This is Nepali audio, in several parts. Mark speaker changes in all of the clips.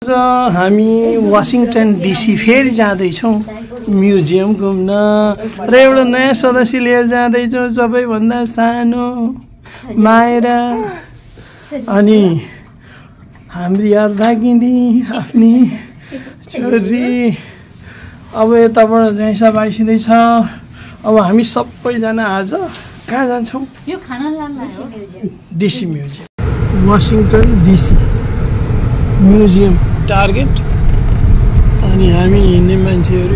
Speaker 1: हामी वाशिंगटन डीसी फेरि जाँदैछौँ म्युजियम घुम्न र एउटा नयाँ सदस्य लिएर जाँदैछौँ सबैभन्दा सानो मायरा अनि हाम्री अर्धाङ्गिनी आफ्नी छोरी अब यताबाट जैसा आइसिँदैछ। अब हामी सबैजना आज कहाँ जान्छौँ? DC museum Washington DC museum target. अनि हामी हिँड्ने मान्छेहरू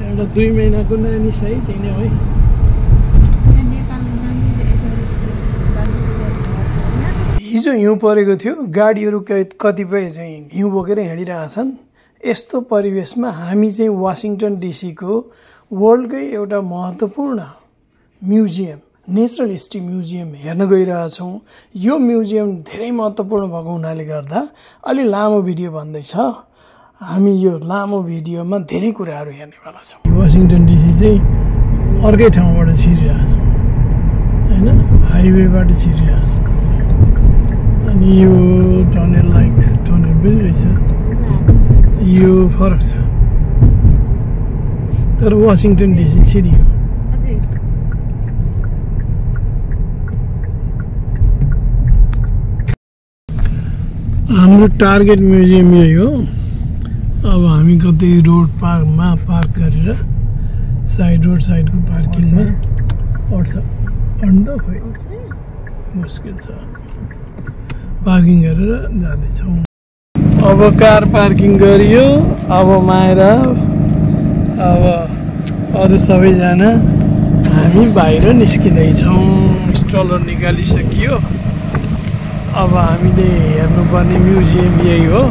Speaker 1: एउटा 2 महिनाको नानी सहित हिँड्यो है। हिजो हिउँ परेको थियो, गाडीहरू कतिपय चाहिँ हिउँ बोकेर हिँडिरहेछन्। यस्तो परिवेशमा हामी चाहिँ वाशिंगटन डीसीको वर्ल्डकै एउटा महत्त्वपूर्ण म्युजियम नेचरल हिस्ट्री म्युजियम हेर्न गइरहेछौँ। यो म्युजियम धेरै महत्त्वपूर्ण भएको हुनाले गर्दा अलि लामो भिडियो भन्दैछ। हामी यो लामो भिडियोमा धेरै कुराहरू हेर्नेवाला छौँ। वाशिंगटन डीसी चाहिँ अर्कै ठाउँबाट छिरिरहेको छ हैन, हाइवेबाट छिरिरहेको छ। अनि यो टनल लाइक टनल पनि रहेछ, यो फरक छ। तर वाशिंगटन डीसी छिरियो। हाम्रो टार्गेट म्युजियम यही हो। अब हामी कतै रोड पार्कमा पार्क गरेर रोड साइडको पार्किङमा अड्दा खोइ मुस्किल छ। पार्किङ गरेर जाँदैछौँ। अब कार पार्किङ गरियो। अब मायरा अब अरू सबैजना हामी बाहिर निस्किँदैछौँ। स्ट्रलर निकालिसकियो। अब हामीले हेर्नुपर्ने म्युजियम यही हो।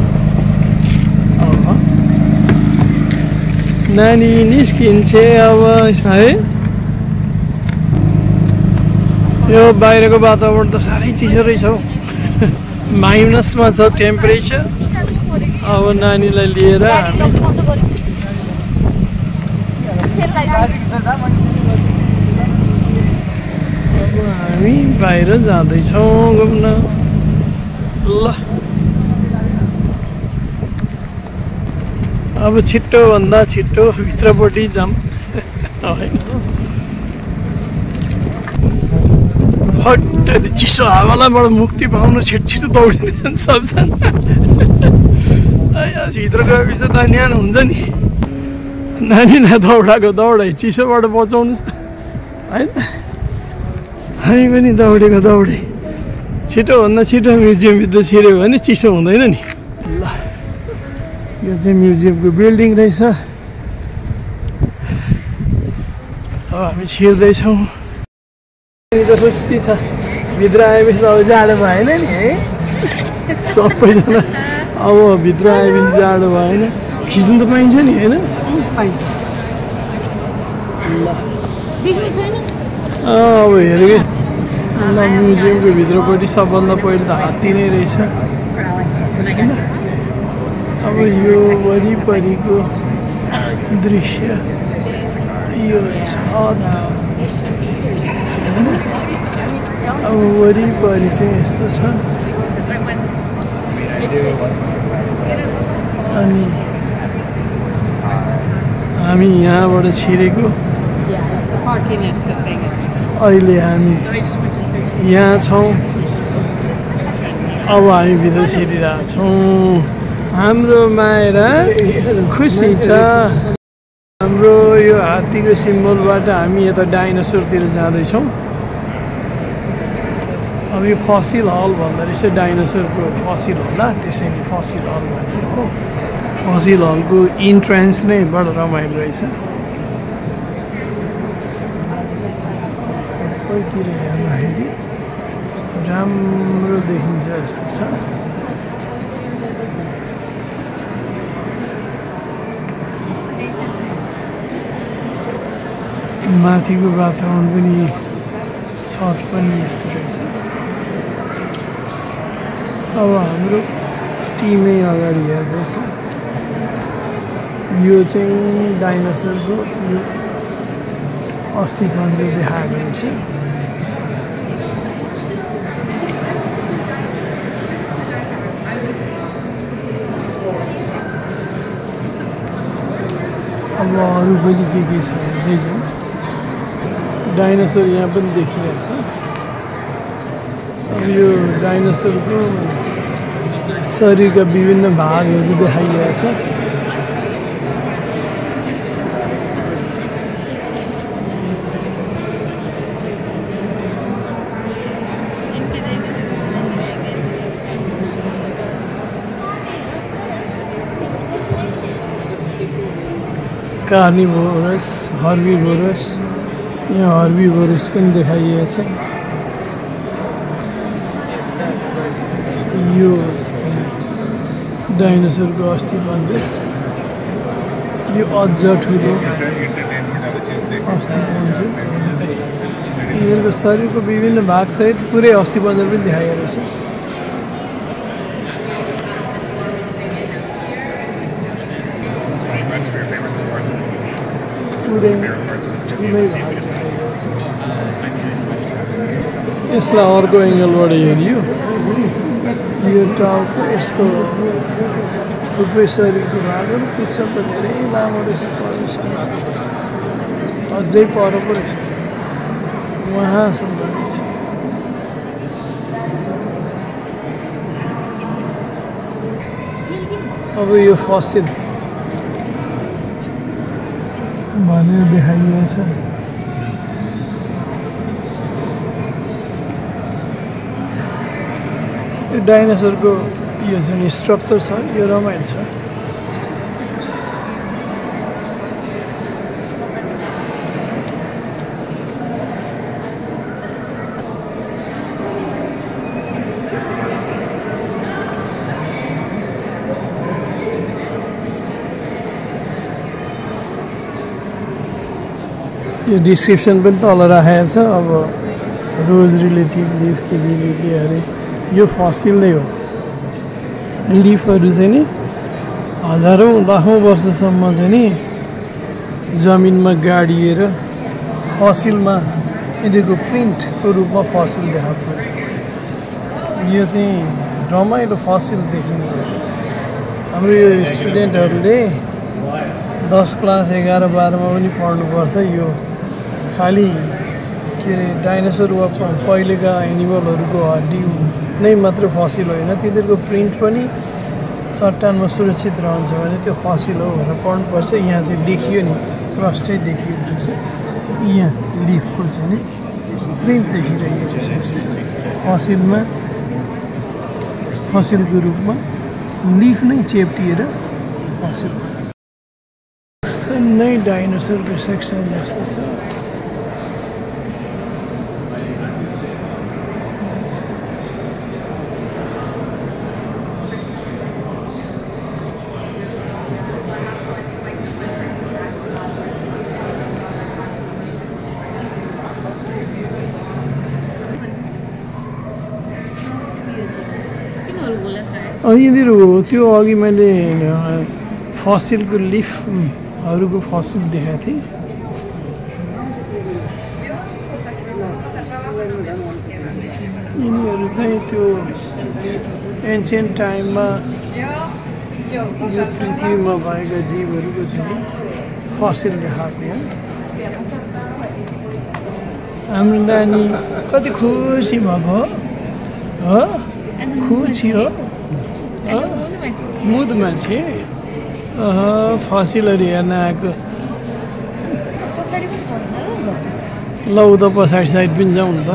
Speaker 1: अब नानी निस्किन्छ अब है। यो बाहिरको वातावरण त साह्रै चिसो रहेछ हौ। माइनसमा छ टेम्परेचर। अब नानीलाई लिएर हामी बाहिर जाँदैछौँ घुम्न। ल अब छिट्टो भन्दा छिट्टो भित्रपट्टि जाऊँ। हट चिसो हावालाबाट मुक्ति पाउनु छिटो दौडिँदैछन् सबजना। भित्र गएपछि त न्यानो हुन्छ नि। नानी दौडाएको दौडाइ चिसोबाट बचाउनु होइन। हामी पनि दौडेको दौडे छिटोभन्दा छिटो म्युजियमभित्र छिर्यो भने चिसो हुँदैन नि। ल यो चाहिँ म्युजियमको बिल्डिङ रहेछ। अब हामी छिर्दैछौँ। खुसी छ भित्र आएपछि अब जाडो भएन नि है। सबैजना अब भित्र आएपछि जाडो भएन। खिच्नु त पाइन्छ नि होइन? पाइन्छ। ल अब हेरेको म्युजियमको भित्रपट्टि सबभन्दा पहिलो त हात्ती नै रहेछ। अब यो वरिपरिको दृश्य यो छत अब वरिपरि चाहिँ यस्तो छ। अनि हामी यहाँबाट छिरेको। अहिले हामी यहाँ छौँ। अब हामी भित्र छिरिरहेछौँ। हाम्रो मायरा खुसी छ। हाम्रो यो हात्तीको सिम्बलबाट हामी यता डाइनोसरतिर जाँदैछौँ। अब यो फसिल हल भन्दो रहेछ। डाइनोसरको फसिल होला, त्यसैले फसिल हल भनेको हो। फसिल हलको इन्ट्रान्स नै बडो रमाइलो रहेछ। सबैतिर हेर्दाखेरि राम्रो देखिन्छ जस्तो छ। माथिको वातावरण पनि छत पनि यस्तो रहेछ। अब हाम्रो टिमै अगाडि हेर्दैछ। यो चाहिँ डाइनोसरको यो अस्थिपञ्जर देखाएको रहेछ। अब अरू पनि के छ हेर्दै जाउँ। डाइनोसर यहाँ पनि देखिरहेछ। अब यो डाइनोसरको शरीरका विभिन्न भागहरू देखाइरहेछ। कार्निभोरस, हर्बिभोरस, यहाँ हर्बिभोरस पनि देखाइएको छ। यो डाइनोसरको अस्थिपञ्जर, यो अझ ठुलो अस्थिपञ्जर। यिनीहरूको शरीरको विभिन्न भागसहित पुरै अस्थिपञ्जर पनि देखाइएको रहेछ। यसलाई अर्को एङ्गलबाट हेरियो, यो टाउको यसको थुप्रै शरीरको भागहरू पुच्छर त धेरै लामो रहेछ, परसम्म अझै पर पो रहेछ, उहाँसम्म रहेछ। अब यो फसिल भनेर देखाइएको छ। यो डाइनोसरको यो जुन स्ट्रक्चर छ यो रमाइलो छ। यो डिस्क्रिप्सन पनि तल राखेको छ। अब रोज रिलेटिभ लिफ के अरे यो फसिल नै हो। लिफहरू चाहिँ नि हजारौँ लाखौँ वर्षसम्म चाहिँ नि जमिनमा गाडिएर फसिलमा यिनीहरूको प्रिन्टको रूपमा फसिल देखा पर्यो। यो चाहिँ रमाइलो फसिल देखिन्छ। हाम्रो यो स्टुडेन्टहरूले 10 क्लास 11 12मा पनि पढ्नुपर्छ। यो खालि के अरे डाइनोसर वा पहिलेका एनिमलहरूको हड्डी नै मात्र फसिल होइन, तिनीहरूको प्रिन्ट पनि चट्टानमा सुरक्षित रहन्छ भने त्यो फसिल हो भनेर पढ्नुपर्छ। यहाँ चाहिँ देखियो नि, प्रष्टै देखियो, त्यो चाहिँ यहाँ लिफको चाहिँ नि प्रिन्ट देखिरहेको छ। फसिलमा फसिलको रूपमा लिफ नै चेप्टिएर फसिल नै डाइनोसरको सेक्सन जस्तो छ। यिनीहरू त्यो अघि मैले फसिलको लिफहरूको फसिल देखाएको थिएँ। यिनीहरू चाहिँ त्यो एन्सियन्ट टाइममा यो पृथ्वीमा भएका जीवहरूको चाहिँ फसिल देखाएको हो। हाम्रो नानी कति खुसी भएको हो, खुसी हो, मुद मान्छे फसिलहरू हेर्न आएको। ल उता पछाडि साइड पनि जाउँ न त।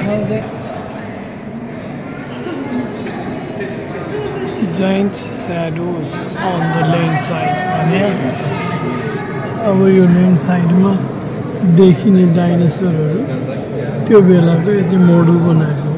Speaker 1: Giant shadows on the land side भने अब यो लेन्ड साइडमा देखिने डाइनोसरहरू त्यो बेलाको यो चाहिँ मोडल बनाएको हो।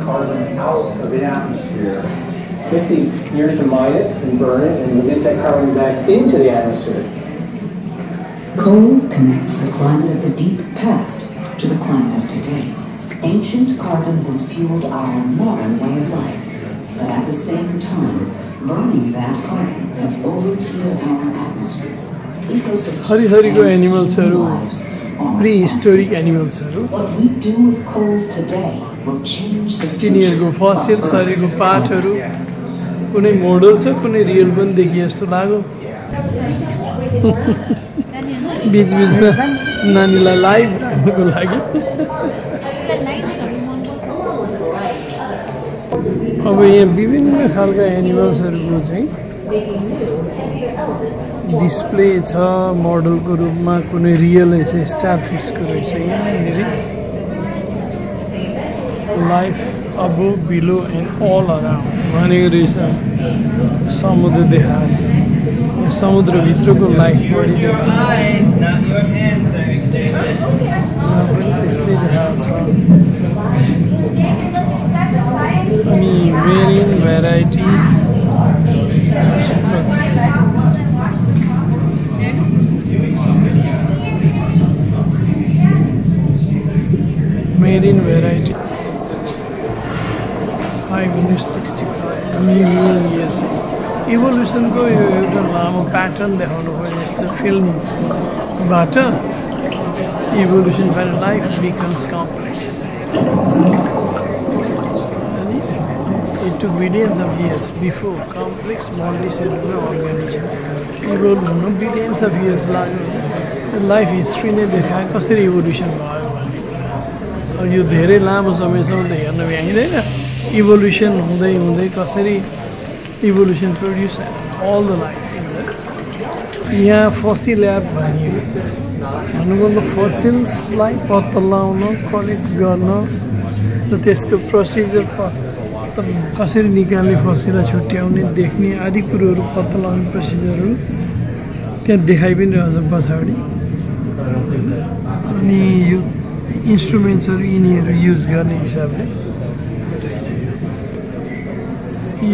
Speaker 2: Carbon out of the atmosphere. 50 years to mine it and burn it and release that carbon back into the atmosphere.
Speaker 3: Coal connects the climate of the deep past to the climate of today. Ancient carbon has fueled our modern way of life, but at the same time, Burning that carbon has overheated our atmosphere.
Speaker 1: थरीथरीको एनिमल्सहरू प्रिहिस्टोरिक एनिमल्सहरू
Speaker 3: What we do with coal today will change the
Speaker 1: तिनीहरूको फसिल शरीरको पार्टहरू कुनै मोडल छ कुनै रियल पनि देखिए जस्तो लाग्यो बीचबीचमा नानीलाई लाइभ राख्नुको लागि अब यहाँ विभिन्न खालका एनिमल्सहरूको चाहिँ डिस्प्ले छ मोडलको रूपमा कुनै रियल रहेछ स्टारफिसको रहेछ यहाँनिर लाइफ अबो बिलो एन्ड अल अराउन्ड भनेको रहेछ समुद्र देखाएको छ समुद्रभित्रको लाइफ बढी त्यस्तै देखाएको छ अनि marine variety marine variety 565 million years इभोल्युसनको यो एउटा लामो प्याटर्न देखाउनु भयो यस्तो फिल्मबाट evolution by life becomes complex It took billions of years before complex multicellular organism evolved हुनु billions of years लाग्यो लाइफ हिस्ट्री नै देखायो कसरी इभोल्युसन भयो भन्ने कुरा अब यो धेरै लामो समयसम्म त हेर्न भ्याइँदैन इभोल्युसन हुँदै हुँदै कसरी evolution produce all the life यहाँ फसिल ल्याब भनिएको छ भन्नुभन्दा फसिल्सलाई पत्ता लगाउन कलेक्ट गर्न र त्यसको प्रोसिजर कसरी निकाल्ने फसिललाई छुट्याउने देख्ने आदि कुरोहरू पत्ता लगाउने प्रोसिजरहरू त्यहाँ देखाइ पनि रहेछ पछाडि अनि यो इन्स्ट्रुमेन्ट्सहरू यिनीहरू युज गर्ने हिसाबले रहेछ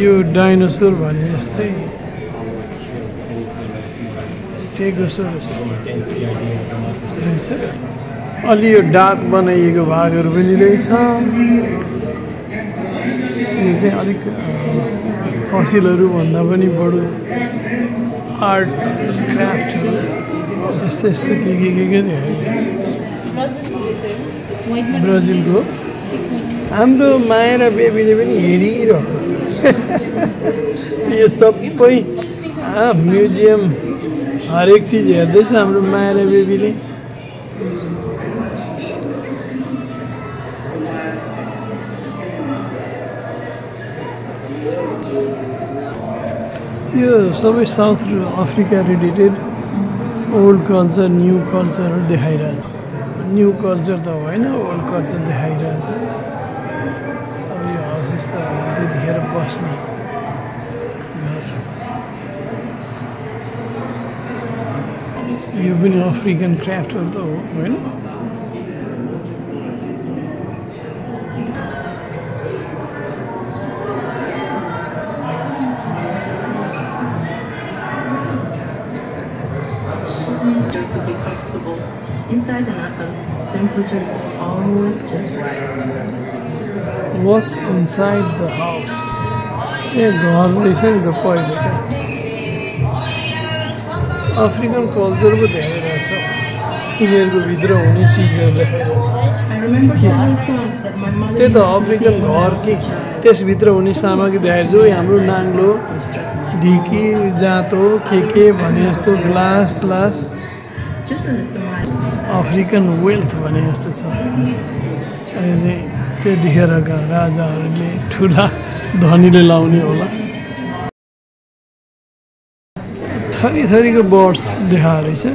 Speaker 1: यो डाइनोसोर भने जस्तै स्टेगोसोरस रहेछ अलि यो डार्क बनाइएको भागहरू पनि रहेछ यो चाहिँ अलिक फसिलहरू भन्दा पनि बढो आर्ट क्राफ्टहरू यस्तो यस्तो के ब्राजिलको हाम्रो माया र बेबीले पनि हेरिरह्यो यो सबै म्युजियम हरेक चिज हेर्दैछ हाम्रो माया र बेबीले यो सबै south Africa related old culture new कल्चरहरू देखाइरहेछ न्यू कल्चर त होइन ओल्ड कल्चर देखाइरहेछ अब यो हाउसेस त त्यतिखेर बस्ने घर यो पनि अफ्रिकन क्राफ्टहरू त हो होइन
Speaker 4: Inside the knuckle, temperature is always just right.
Speaker 1: What's inside the house? ए घर रहेछ नि त पहिले क्या अफ्रिकन कल्चर पो देखाइरहेछ यिनीहरूको भित्र हुने चिजहरू देखाइरहेछ त्यही त अफ्रिकन घर कि त्यसभित्र हुने सामग्री देखाइरहेछ हाम्रो नाङ्लो ढिकी जातो के भने जस्तो ग्लास अफ्रिकन वेल्थ भने जस्तो छ अहिले त्यतिखेरका राजाहरूले ठुला धनीले लाउने होला थरी थरीको बर्ड्स देखाएको रहेछ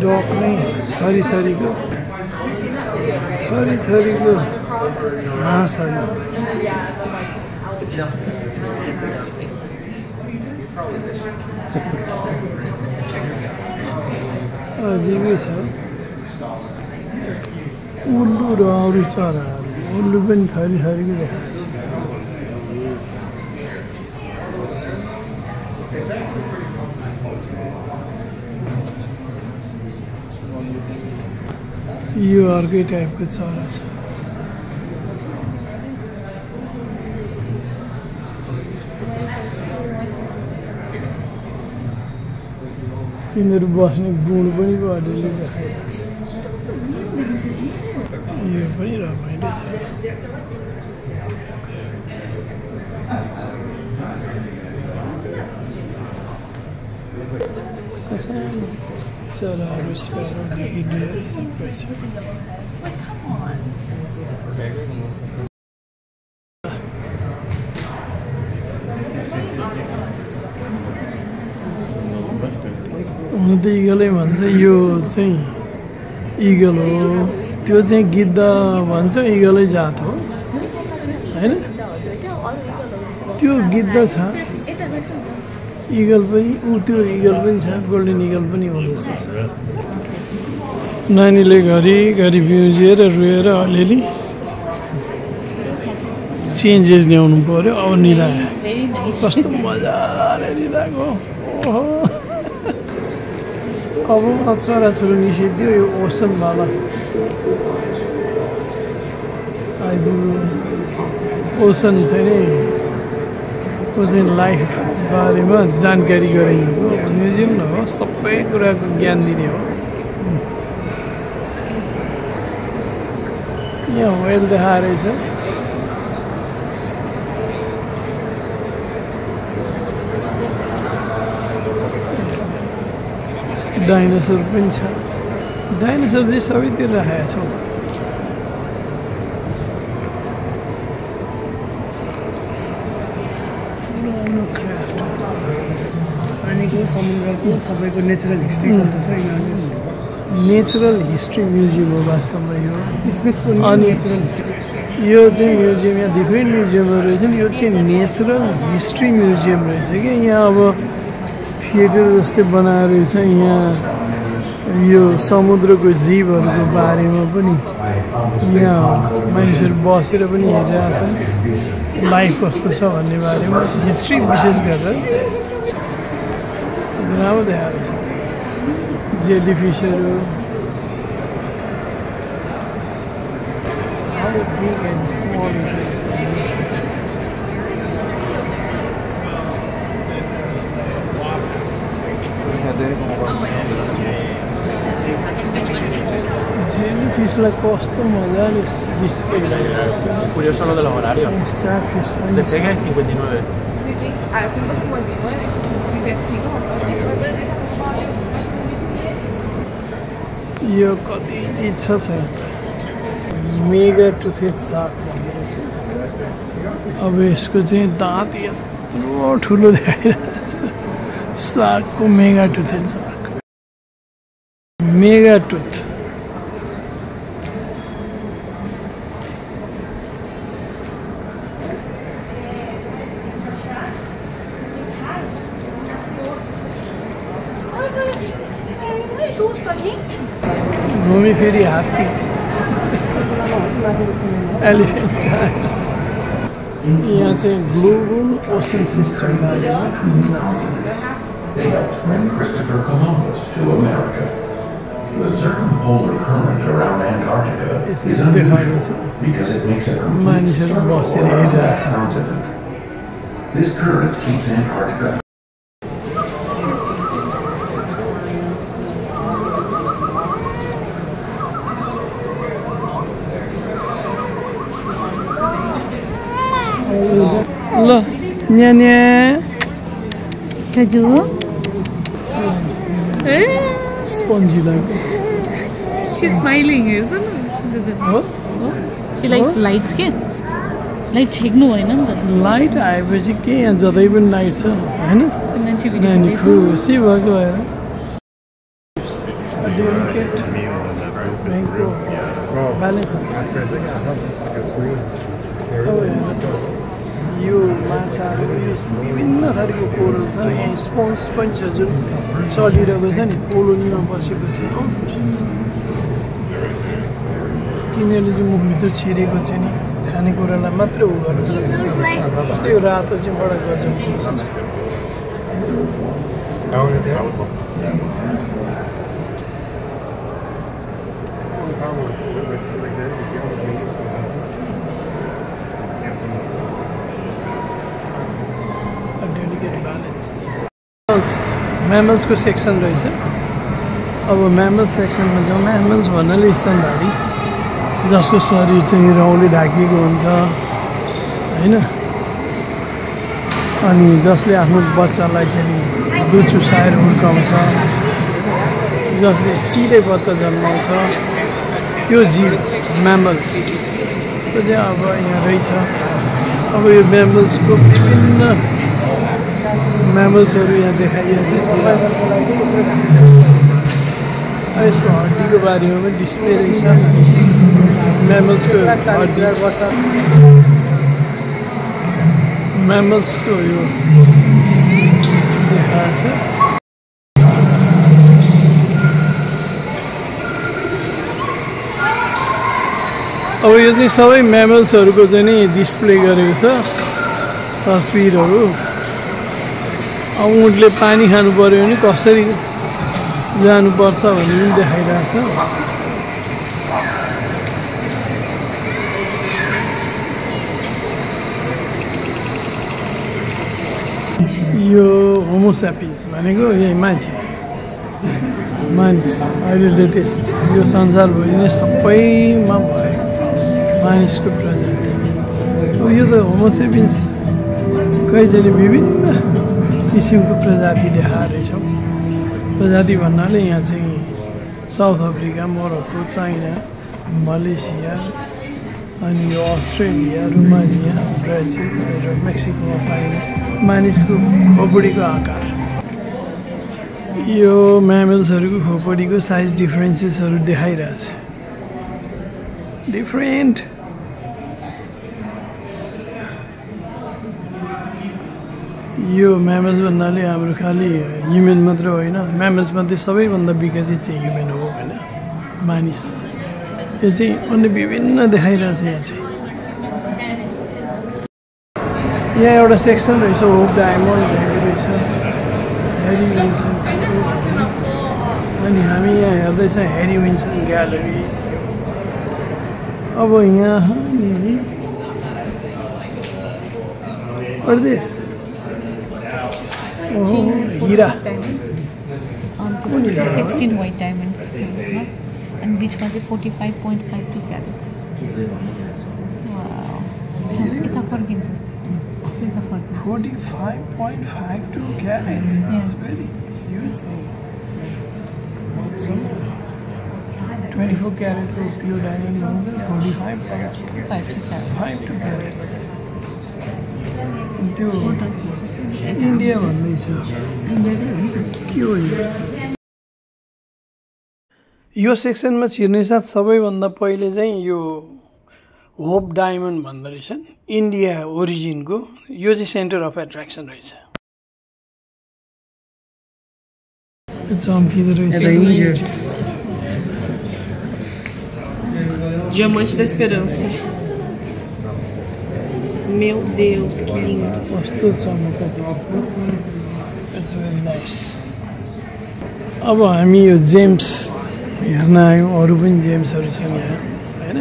Speaker 1: डक नै थरी थरीको हाँसहरू अजिबै छ उल्लु र अरू चराहरू उल्लु पनि थरी थरीको देखाएको छ यो अर्कै टाइपको चरा छ। तिनीहरू बस्ने गुण पनि बढीले देखाइरहेको छ। यो पनि रमाइलो छ। ससानो चराहरू स्प्यारोदेखि लिएर सबै छ। हुन त इगलै भन्छ, यो चाहिँ इगल हो, त्यो चाहिँ गिद्ध भन्छ, इगलै जात हो हैन? त्यो गिद्ध छ, इगल पनि त्यो इगल पनि छ, गोल्डन इगल पनि हो जस्तो छ। नानीले घरिघरि बिउजिएर रोएर अलिअलि चेन्जेस ल्याउनु पर्यो। अब निदा कस्तो मजाले निदाको। अब चराचुरु निषेधियो। यो ओसनवाला ओसन चाहिँ नि को चाहिँ लाइफ बारेमा जानकारी गराइएको म्युजियम न हो, सबै कुराको ज्ञान दिने हो। यहाँ व्हेल देखाएर रहेछ। डाइनोसर पनि छ। डाइनोसर चाहिँ सबैतिर राखेको छ।
Speaker 5: पानीको समुद्रको सबैको नेचुरल हिस्ट्री कस्तो छ
Speaker 1: नेचुरल हिस्ट्री म्युजियम हो वास्तवमा यो।
Speaker 5: अनि नेचुरल हिस्ट्री
Speaker 1: यो चाहिँ म्युजियम, यहाँ डिफ्रेन्ट म्युजियमहरू रहेछन्। यो चाहिँ नेचुरल हिस्ट्री म्युजियम रहेछ कि यहाँ अब थिएटर जस्तै बनाएर रहेछ। यहाँ यो समुद्रको जीवहरूको बारेमा पनि यहाँ मानिसहरू बसेर पनि हेरिरहेका छन्, लाइफ कस्तो छ भन्ने बारेमा हिस्ट्री विशेष गरेर राम्रो देखाएर छ। जेली फिसहरू big and small Jellyfishलाई कस्तो मजाले डिस्प्ले गरिरहेको छ।
Speaker 6: Curioso lo de los horarios.
Speaker 1: Starfish पनि
Speaker 6: De 6 a 59.
Speaker 7: Sí, sí, a las 5:59.
Speaker 1: यो कति चिज छ मेगा टुथेड सार्क भन्दो रहेछ। अब यसको चाहिँ दाँत यत्रो ठुलो देखाइरहेको छ। सार्कको मेगा टुथेड सार्क, मेगा टुथ। घुमी फेरि हात्ती, एलिफेन्ट। यहाँ चाहिँ global ocean system
Speaker 8: They helped bring Christopher Columbus to America. The circumpolar current around Antarctica is unusual because it makes a complete circle around that continent. This current keeps Antarctica.
Speaker 1: ल न्यान्या
Speaker 9: Kaju?
Speaker 1: Spongy like.
Speaker 9: She's smiling, isn't it?
Speaker 1: What?
Speaker 9: She likes light skin. Light छेक्नु होइन नि त।
Speaker 1: लाइट आएपछि के यहाँ जतै पनि लाइट छ हैन? नानी खुसी भएको भएर डेलिकेट ब्याङ्कको ब्यालेन्स यो माछाहरू यो विभिन्न थरीको कोरल छ। यहाँ स्पोन्स पनि छ जुन चलिरहेको छ नि कोलोनीमा बसेपछि। तिनीहरूले चाहिँ मुखभित्र छिरेको चाहिँ नि खानेकुरालाई मात्रै उ गर्न सक्छ। जस्तै यो रातो चाहिँ बडा गजबको हुन्छ। डेडिकेट ब्यालेन्स म्यामल्सको सेक्सन रहेछ अब म्यामल्स सेक्सनमा जाउँ म्यामल्स भन्नाले स्तनधारी जसको शरीर चाहिँ रौँले ढाकिएको हुन्छ हैन अनि जसले आफ्नो बच्चालाई चाहिँ दुध चुसाएर हुर्काउँछ जसले सिधै बच्चा जन्माउँछ त्यो जीव म्यामल्स त्यो चाहिँ अब यहाँ रहेछ अब यो म्यामल्सको विभिन्न म्यामल्सहरू यहाँ देखाइएको छ यसको हड्डीको बारेमा पनि डिस्प्ले रहेछ म्यामल्सको हड्डी म्यामल्सको यो देखाएको छ अब यो चाहिँ सबै म्यामल्सहरूको चाहिँ नि डिस्प्ले गरेको छ तस्बिरहरू अब उठले पानी खानु पर्यो भने कसरी जानुपर्छ भन्ने पनि देखाइरहेको छ यो होमोसेपियन्स भनेको यही मान्छे मानिस अहिले लेटेस्ट यो संसारभरि नै सबैमा भएको मानिसको प्रजाति अब यो त होमोसेपियन्स खै चाहिँ विभिन्न किसिमको प्रजाति देखाएछौँ प्रजाति भन्नाले यहाँ चाहिँ south Africa Morocco China Malaysia अनि यो अस्ट्रेलिया रोमानिया ब्राजिल र मेक्सिकोमा पाइने मानिसको खोपडीको आकार यो म्यामल्सहरूको खोपडीको साइज डिफरेन्सेसहरू देखाइरहेछ डिफरेन्ट यो म्यामल्स भन्नाले हाम्रो खालि ह्युमन मात्र होइन म्यामल्स मध्ये सबैभन्दा विकसित चाहिँ ह्युमन हो होइन मानिस यो चाहिँ अन्य विभिन्न देखाइरहेछ यहाँ चाहिँ यहाँ एउटा सेक्सन रहेछ होप डायमन्ड रहेछ हेरी विन्सन अनि हामी यहाँ हेर्दैछौँ हेरी विन्सन ग्यालरी अब यहाँ परदेश हीरा
Speaker 9: 16 white diamonds and बीच में 45.52 carats. Wow. इतना फर्क है sir.
Speaker 1: 45.52 carats. It's very huge. What's 24 carat pure diamond ones are 45.52 carats. त्यो इन्डिया भन्दैछ के हो यो सेक्सनमा छिर्ने साथ सबैभन्दा पहिले चाहिँ यो होप डायमन्ड भन्दो रहेछन् इन्डिया ओरिजिनको यो चाहिँ सेन्टर अफ एट्र्याक्सन रहेछ चम्किँदो रहेछ
Speaker 4: Diamante da Esperança. Meu Deus, que lindo.
Speaker 1: कस्तो चमक इट्स भेरी नाइस अब हामी यो जेम्स हेर्न आयौँ अरू पनि जेम्सहरू छन् यहाँ हैन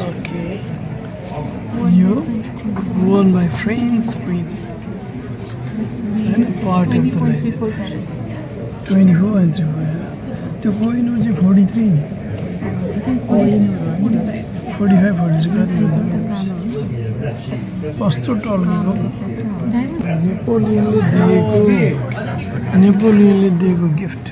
Speaker 1: ओके यो वोन बाई फ्रेन्च क्वीन हैन पार्ट अफ द 24 and 3 त्यो कोइनो चाहिँ 43 45 कस्तो टल्केको नेपोलियनले दिएको gift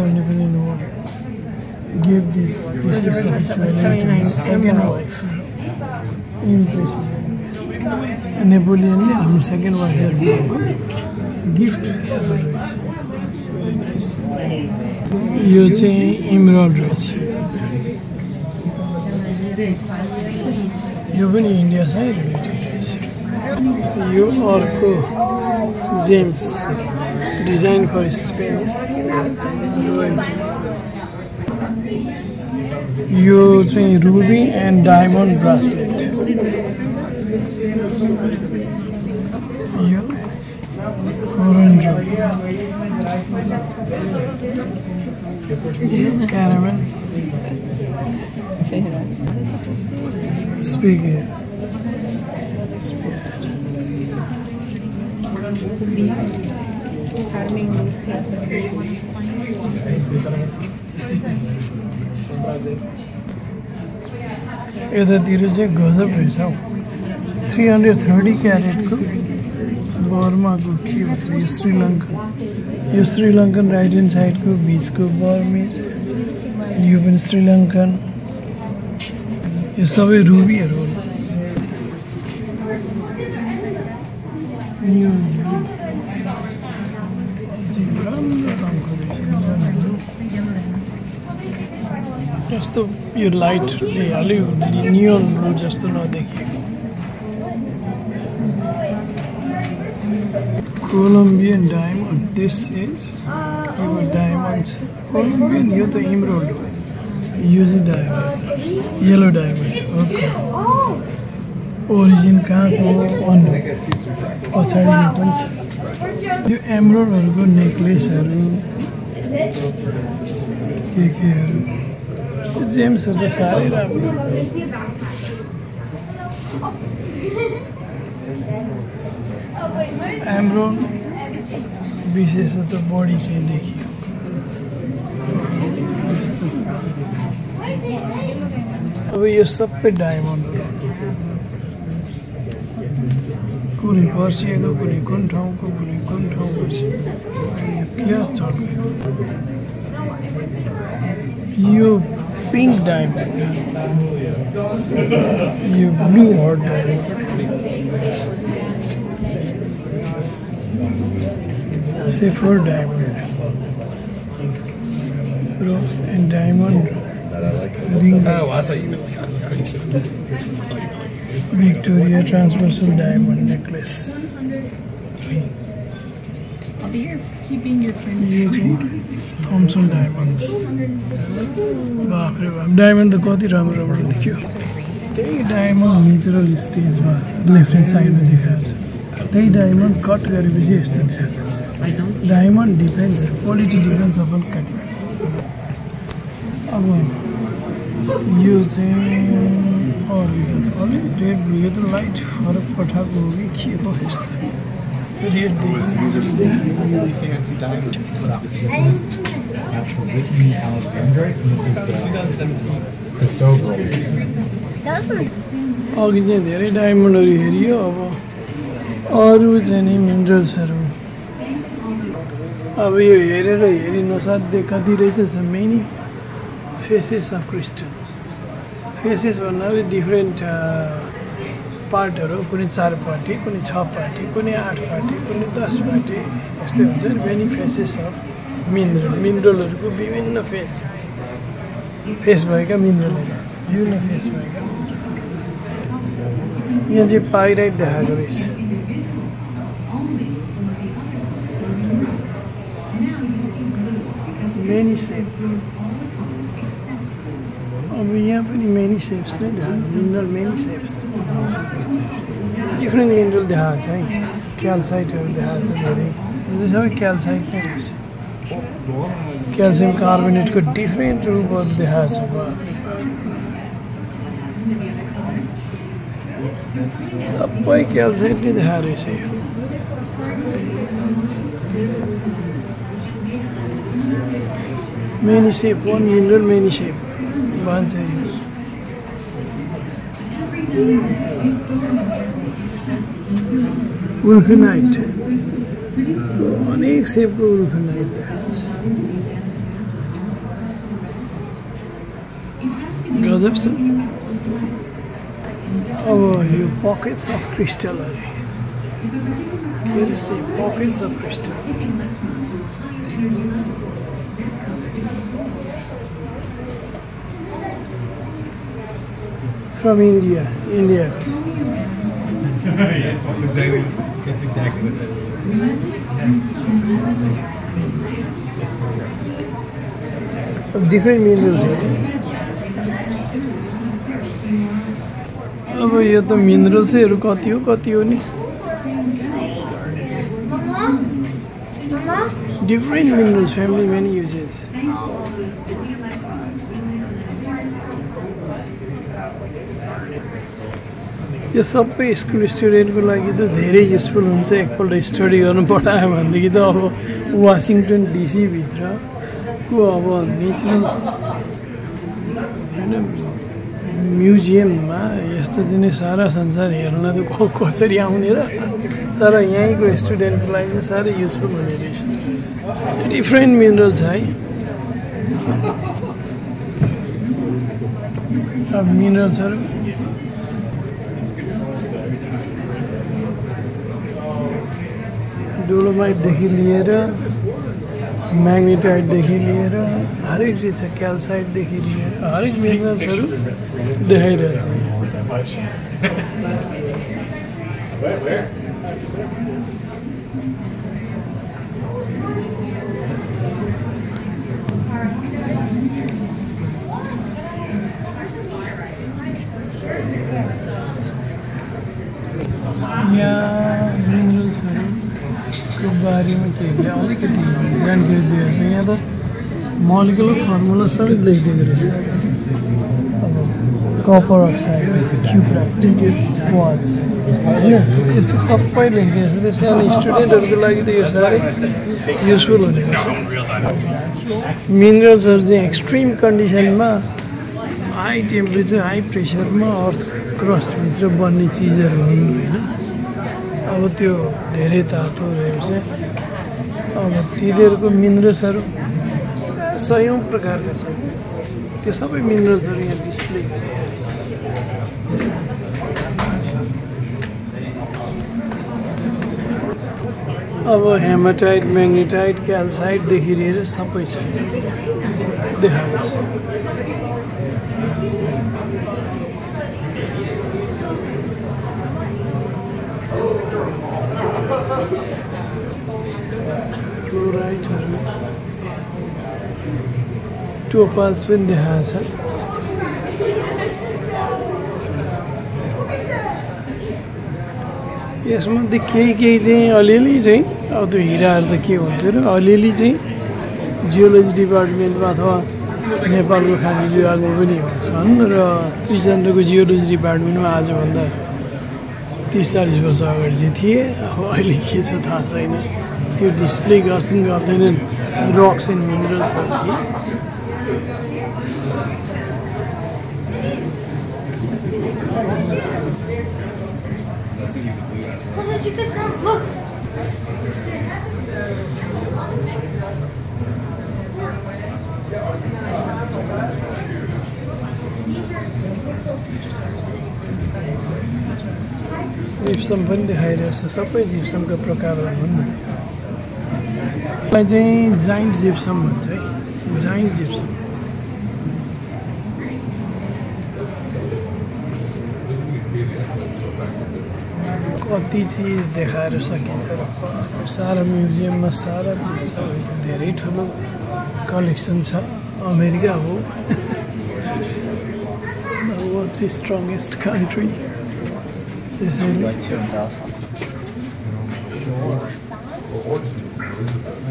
Speaker 1: Nepoleon gave this piece of second wife. Impressive. नेपोलियनले हाम्रो सेकेन्ड वाइफलाई दिएको गिफ्ट रहेछ भेरी नाइस यो चाहिँ इमराल्ड रहेछ यो पनि इन्डियासँगै रिलेटेड रहेछ यो अर्को gems design for Spanish royalty यो चाहिँ रुबी एन्ड डायमन्ड ब्रासलेट यो Corondro. Caramel. Speaker. यतातिर चाहिँ गजब रहेछ हौ 330 क्यारेटको बर्माको के भन्छ यो श्रीलङ्कन राइट ह्यान्ड साइडको बीचको बर्मिज यो पनि श्रीलङ्कन यो सबै रुबीहरू हो जस्तो यो लाइटले हाल्यो नियोन ब्लू जस्तो नदेखिएको Colombian diamond. This is diamonds. Colombian, you the emerald. Using diamond, yellow diamond. Okay. Origin कहाँ को on पछाडि पनि यो emeraldहरूको नेकलेसहरू केहरू जेम्सहरू त साह्रै राम्रो एमरोन विशेषतः बढी चाहिँ देखियो अब यो सबै डायमन्डहरू कुनै पर्सिएको कुनै कुन ठाउँको क्या चढ्यो यो पिङ्क डायमन्ड यो blue heart diamond Safer diamond, rose and diamond ring.
Speaker 6: Oh, I thought you meant
Speaker 1: Victoria transversal diamond necklace.
Speaker 4: I'll be here keeping your friend.
Speaker 1: Using Thompson diamonds. Diamond the कति राम्रो देखियो त्यही डायमन्ड नेचुरल स्टेजमा लेफ्ट ह्यान्ड साइडमा देखाएको छ त्यही डायमन्ड कट गरेपछि यस्तो देखाएको छ diamond depends quality depends upon cutting अब यो चाहिँ अलिक रेड यो त लाइट फरक पठाएको हो कि के हो यस्तो रेड अघि चाहिँ धेरै डायमन्डहरू हेरियो अब अरू चाहिँ नि मिनरल्सहरू अब यो हेरेर हेरि नसाध्य कति रहेछ many faces of crystal faces भन्नाले डिफ्रेन्ट पार्टहरू कुनै 4 पार्टी कुनै 6 पार्टी कुनै 8 पार्टी कुनै 10 पार्टी यस्तै हुन्छ नि मेनी फेसेस अफ मिनरलहरूको विभिन्न फेस भएका मिनरलहरू विभिन्न फेस भएका मिनरलहरू यहाँ चाहिँ पाइराइट देखाएको रहेछ मेनी सेप अब यहाँ पनि मेनी सेप्स नै देखाएको mineral many ceps different mineral देखाएको छ है क्याल्साइटहरू देखाएको छ धेरै यो सबै क्याल्साइट नै रहेछ क्याल्सियम कार्बोनेटको डिफ्रेन्ट रूपहरू देखाएको छ सबै क्याल्साइट नै देखाएको रहेछ यो many shape, one mineral, many shape. One side. Wolfenite. अनेक shape को wolfenite देखाउँछ गजब छ अब यो pockets of crystal अरे के रहेछ pockets of crystal from India. Yeah, that's exactly what it is. Different minerals here. अब यो त मिनरल्सहरू कति हो नि different minerals, family many uses. यो सबै स्कुल स्टुडेन्टको लागि त धेरै युजफुल हुन्छ एकपल्ट स्टडी गर्नु पठायो भनेदेखि त अब वासिङटन डिसी भित्रको अब नेचरल हैन म्युजियममा यस्तो चाहिँ सारा संसार हेर्न त कसरी आउने र तर यहीँको स्टुडेन्टको लागि चाहिँ साह्रै युजफुल हुने रहेछ डिफ्रेन्ट मिनरल्स है अब मिनरल्सहरू डोलोमाइटदेखि लिएर म्याग्नेटाइटदेखि लिएर हरेक चिज छ क्याल्साइटदेखि लिएर हरेक मिनरल्सहरू देखाइरहेछ यहाँ मिनरल्सहरूको बारेमा के अलिकति जानकारी दिएको छ यहाँ त मोलिकुलर फर्मुला सबै लेखिदिएको रहेछ अब कपर अक्साइड क्युप्राइट क्वार्ट्ज होइन यस्तो सबै लेखिदिएको छ त्यस कारण स्टुडेन्टहरूको लागि त यो साह्रै युजफुल हुने रहेछ मिनरल्सहरू चाहिँ एक्सट्रिम कन्डिसनमा हाई टेम्परेचर हाई प्रेसरमा अर्थ क्रस्टभित्र बन्ने चिजहरू हुन् होइन अब त्यो धेरै तातो रहेछ अब तिनीहरूको मिनरल्सहरू सयौँ प्रकारका छन् त्यो सबै मिनरल्सहरू यहाँ डिस्प्ले गरिएको रहेछ अब हेमाटाइट म्याग्नेटाइट क्याल्साइटदेखि लिएर सबै छ देखाएको छ क्लोराइडहरू टोपाल्स पनि देखाएको छ यसमध्ये केही चाहिँ अलिअलि चाहिँ अब त्यो हिराहरू त के हुन्थ्यो र अलिअलि चाहिँ जियोलोजी डिपार्टमेन्टमा अथवा नेपालको खानी विभागमा पनि छन् र त्रिचन्द्रको जियोलोजी डिपार्टमेन्टमा आजभन्दा 30-40 वर्ष अगाडि चाहिँ थिए अब अहिले के छ थाहा छैन त्यो डिस्प्ले गर्छन् गर्दैनन् रक्स एन्ड मिनरल्सहरू थिए जिप्सम पनि देखाइरहेछ सबै जिप्समका प्रकारहरू हुन् यसलाई चाहिँ जाइन्ट जिप्सम भन्छ है जाइन्ट जिप्सम कति चिज देखाएर सकिन्छ र सारा म्युजियममा सारा चिज छ धेरै ठुलो कलेक्सन छ अमेरिका हो वर्ल्ड्स स्ट्रङ्गेस्ट कन्ट्री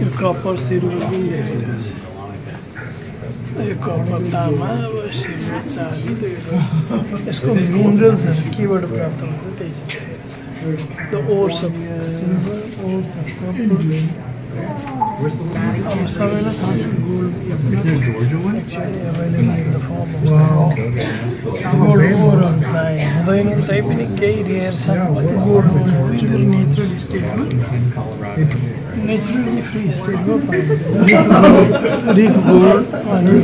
Speaker 1: यो कपर सिल्भर पनि देखाइरहेछ यो कपर तामा सिल्भर चाँदी यसको मिनरल्सहरू केबाट प्राप्त हुन्छ त्यही चाहिँ the ores of silver, ores of copper. सबैलाई थाहा छ gold is not actually available in the form of silver. Gold ओरहरू हुँदैन तैपनि केही रेयर छ गोल्ड ओरहरू त्यो नेचुरल स्टेजमा नेचुरली फ्री स्टेटमा पाइन्छ रिफ गोल्ड अनि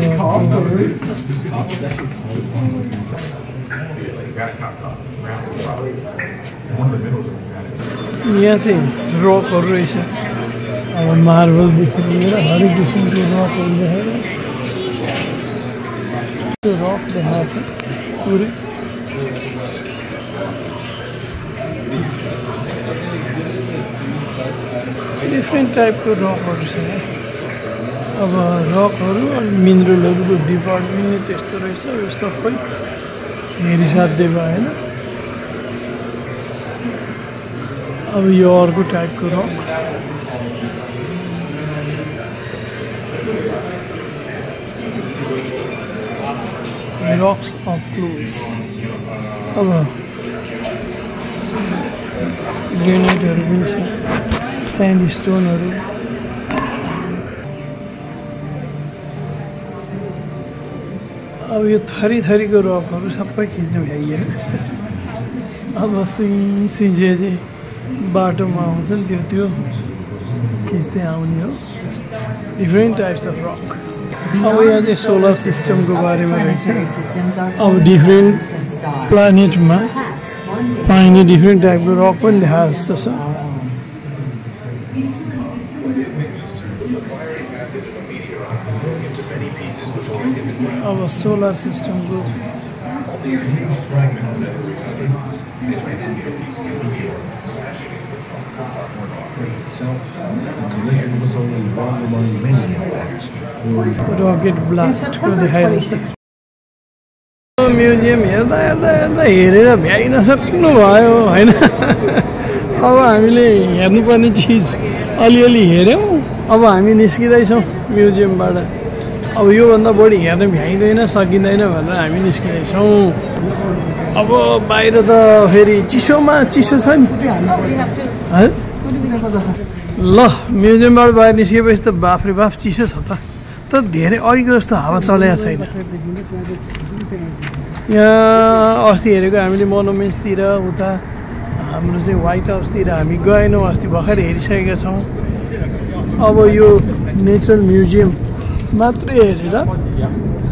Speaker 1: यहाँ चाहिँ रकहरू रहेछ अब मार्बलदेखि लिएर हरेक किसिमको रकहरू देखाएर त्यो रक देखाएको छ पुरै डिफ्रेन्ट टाइपको रकहरू छ अब रकहरू अनि मिनरलहरूको डिपार्टमेन्ट नै त्यस्तो रहेछ यो सबै हेरिसाध्य भएन अब यो अर्को टाइपको रक रक्स अफ क्लोज अब ग्रेनाइटहरू पनि छ स्यान्ड स्टोनहरू अब यो थरी थरीको रकहरू सबै खिच्नु भ्याइएन अब सुई सुई जे बाटोमा आउँछ नि त्यो खिच्दै आउने हो डिफ्रेन्ट टाइप्स अफ रक अब यहाँ चाहिँ सोलर सिस्टमको बारेमा रहेछ अब डिफ्रेन्ट प्लानेटमा पाइने डिफ्रेन्ट टाइपको रक पनि देखा जस्तो छ अब सोलर सिस्टमको रकेट ब्लास्टको देखाइरहेको म्युजियम हेर्दा हेर्दा हेर्दा हेरेर भ्याइ नसक्नु भयो होइन अब हामीले हेर्नुपर्ने चिज अलिअलि हेऱ्यौँ अब हामी निस्किँदैछौँ म्युजियमबाट अब योभन्दा बढी हेर्न भ्याइँदैन सकिँदैन भनेर हामी निस्किँदैछौँ अब बाहिर त फेरि चिसोमा चिसो छ नि ल म्युजियमबाट बाहिर निस्किएपछि त बाफ्रे बाफ चिसो छ त धेरै अघिको जस्तो हावा चलेको छैन यहाँ अस्ति हेरेको हामीले मोनुमेन्ट्सतिर उता हाम्रो चाहिँ व्हाइट हाउसतिर हामी गएनौँ अस्ति भर्खर हेरिसकेका छौँ अब यो नेचरल म्युजियम मात्रै हेरेर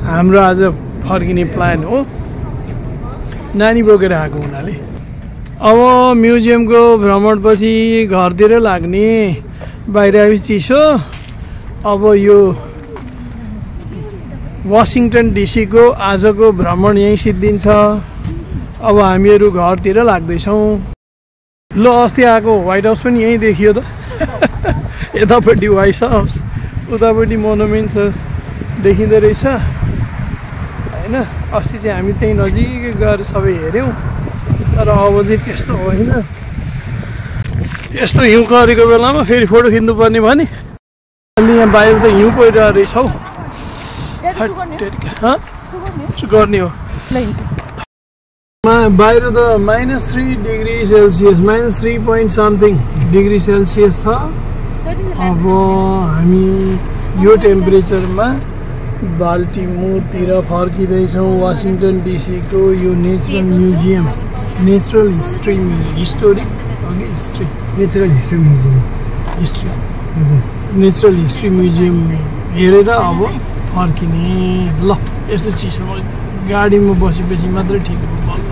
Speaker 1: हाम्रो आज फर्किने प्लान हो नानी बोकेर आएको हुनाले अब म्युजियमको भ्रमणपछि घरतिर लाग्ने बाहिर आएपछि चिसो अब यो वासिङटन डिसीको आजको भ्रमण यहीँ सिद्धिन्छ अब हामीहरू घरतिर लाग्दैछौँ ल अस्ति आएको व्हाइट हाउस पनि यहीँ देखियो त यतापट्टि व्हाइट हाउस उतापट्टि मोनुमेन्ट्सहरू देखिँदो रहेछ होइन अस्ति चाहिँ हामी त्यहीँ नजिकै गएर सबै हेऱ्यौँ तर अब चाहिँ त्यस्तो होइन यस्तो हिउँ गरेको बेलामा फेरि फोटो खिच्नुपर्ने भने अनि यहाँ बाहिर त हिउँ परिरहेको रहेछ हौ गर्ने हो बाहिर त -3 डिग्री सेल्सियस -3 डिग्री सेल्सियस छ अब हामी यो टेम्परेचरमा बाल्टिमोरतिर फर्किँदैछौँ वासिङटन डिसीको यो natural museum natural history museum natural history museum हेरेर अब फर्किने ल यस्तो चिसो गाडीमा बसेपछि मात्रै ठिक हो